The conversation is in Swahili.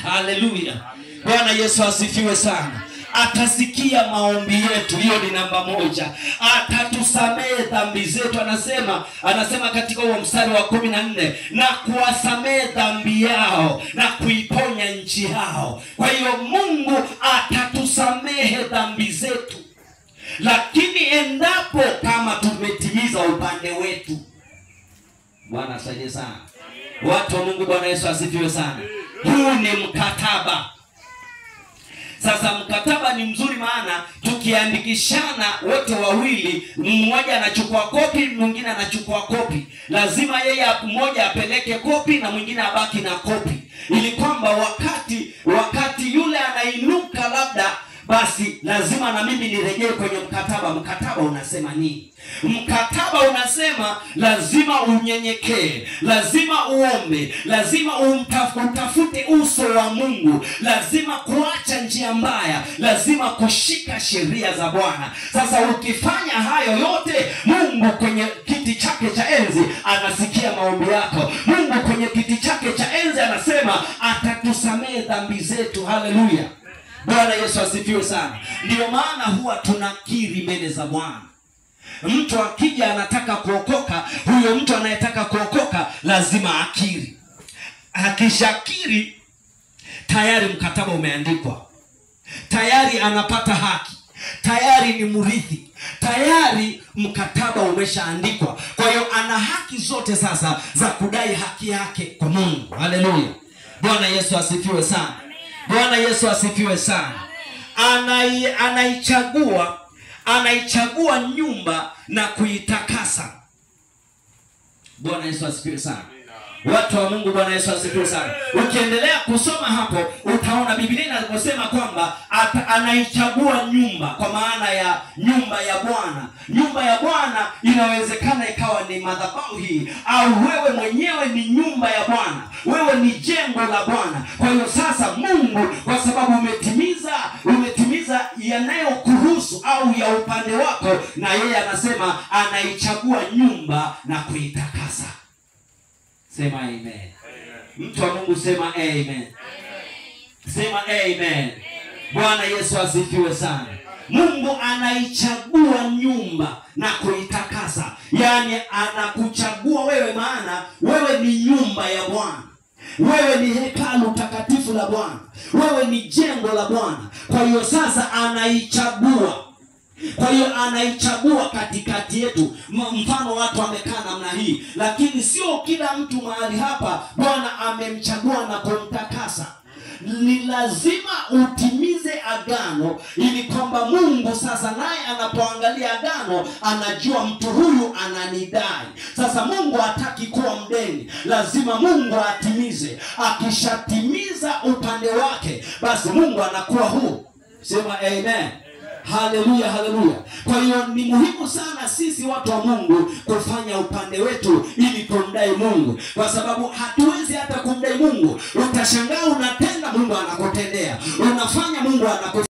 Haleluya. Bwana Yesu asifiwe sana. Atasikia maombi yetu, hiyo ni namba 1. Atatusamehe dhambi zetu, anasema katika huo mstari wa 14, na kuwasamehe dhambi yao na kuiponya nchi yao. Kwa hiyo Mungu atatusamehe dhambi zetu, lakini endapo kama tumetimiza upande wetu. Bwana asaidie sana. Watu wa Mungu, Bwana Yesu asifiwe sana. Huu ni mkataba. Sasa mkataba ni mzuri, maana tukiandikishana wote wawili, mmoja anachukua kopi, mwingine anachukua kopi. Lazima yeye mmoja apeleke kopi na mwingine abaki na kopi, ili kwamba wakati yule anainuka labda, basi lazima na mimi nirejee kwenye mkataba. Mkataba unasema nini? Mkataba unasema lazima unyenyekee, lazima uombe, lazima utafute uso wa Mungu, lazima kuacha njia mbaya, lazima kushika sheria za Bwana. Sasa ukifanya hayo yote, Mungu kwenye kiti chake cha enzi anasikia maombi yako. Mungu kwenye kiti chake cha enzi anasema atatusamehe dhambi zetu. Haleluya. Bwana Yesu asifiwe sana. Ndio maana huwa tunakiri mbele za Bwana. Mtu akija anataka kuokoka, huyo mtu anayetaka kuokoka lazima akiri. Akishakiri tayari mkataba umeandikwa, tayari anapata haki, tayari ni mrithi, tayari mkataba umeshaandikwa. Kwa hiyo ana haki zote sasa za kudai haki yake kwa Mungu. Haleluya. Bwana Yesu asifiwe sana. Bwana Yesu asifiwe sana. Anaichagua nyumba na kuitakasa. Bwana Yesu asifiwe sana. Watu wa Mungu, Bwana Yesu asifiwe sana. Ukiendelea kusoma hapo utaona Biblia inasema kwamba anaichagua nyumba, kwa maana ya nyumba ya Bwana. Nyumba ya Bwana inawezekana ikawa ni madhabahu hii, au wewe mwenyewe ni nyumba ya Bwana, wewe ni jengo la Bwana. Kwa hiyo sasa Mungu, kwa sababu umetimiza yanayokuhusu au ya upande wako, na yeye anasema anaichagua nyumba na kuitakasa. Sema amen. Amen. Mtu wa Mungu sema amen. Amen. Sema amen. Amen. Bwana Yesu asifiwe sana. Mungu anaichagua nyumba na kuitakasa. Yaani anakuchagua wewe, maana wewe ni nyumba ya Bwana. Wewe ni hekalu takatifu la Bwana. Wewe ni jengo la Bwana. Kwa hiyo sasa anaichagua. Kwa hiyo anaichagua katikati yetu. Mfano watu wamekaa namna hii, lakini sio kila mtu mahali hapa Bwana amemchagua na kumtakasa. Ni lazima utimize agano, ili kwamba Mungu sasa naye anapoangalia agano anajua mtu huyu ananidai. Sasa Mungu hataki kuwa mdeni, lazima Mungu atimize. Akishatimiza upande wake, basi Mungu anakuwa huu. Sema amen. Haleluya, haleluya. Kwa hiyo ni muhimu sana sisi watu wa Mungu kufanya upande wetu ili tumdai Mungu, kwa sababu hatuwezi hata kumdai Mungu. Utashangaa unatenda, Mungu anakutendea. Unafanya, Mungu anakutendea.